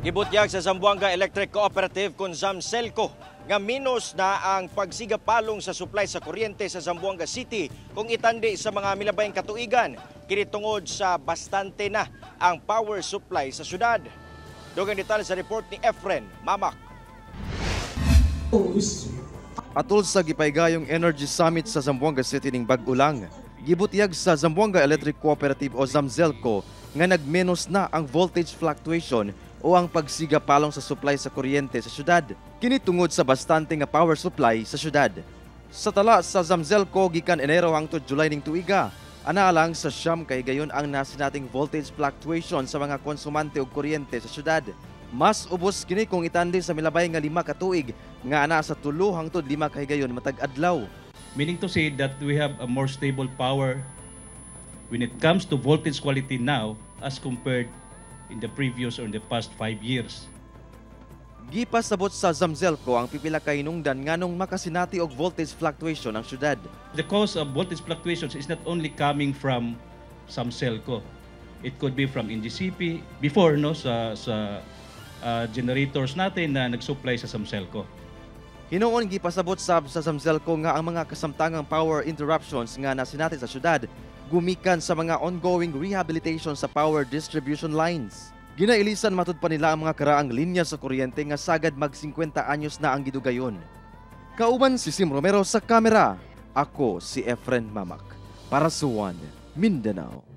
Gibutyag sa Zamboanga Electric Cooperative kon Zamcelco nga minus na ang pagsigapalong sa supply sa kuryente sa Zamboanga City kung itandi sa mga milabayng katuigan, kini tungod sa bastante na ang power supply sa syudad. Dugang detalye sa report ni Efren Mamak. Atol sa gipaygayong Energy Summit sa Zamboanga City ning bag-o lang, gibutyag sa Zamboanga Electric Cooperative o Zamzelco nga nagmenos na ang voltage fluctuation o ang pagsigapalong sa supply sa kuryente sa syudad. Kini tungod sa bastante nga power supply sa syudad. Sa tala sa Zamzelco gikan Enero hangtod July ning tuiga, ana lang sa 9 kahigayon ang nasinating voltage fluctuation sa mga konsumante og kuryente sa syudad. Mas ubos kini kung itandi sa milabay nga 5 ka tuig nga ana sa 3 hangtod 5 kahigayon matag adlaw. Meaning to say that we have a more stable power when it comes to voltage quality now as compared in the previous or in the past 5 years. Gipasabot sa Zamzelco ang pipila ka hinungdan nganong makasinati og voltage fluctuation ang syudad. The cause of voltage fluctuations is not only coming from Zamcelco. It could be from NGCP before, no, sa generators natin na nag-supply sa Zamcelco. Hinuon gipasabot sab sa Zamzelco nga ang mga kasamtangang power interruptions nga nasinati sa syudad gumikan sa mga ongoing rehabilitation sa power distribution lines. Ginailisan matud pa nila ang mga karaang linya sa kuryente nga sagad mag 50 anyos na ang gidugayon. Kauban si Sim Romero sa kamera. Ako si Efren Mamak para sa One Mindanao.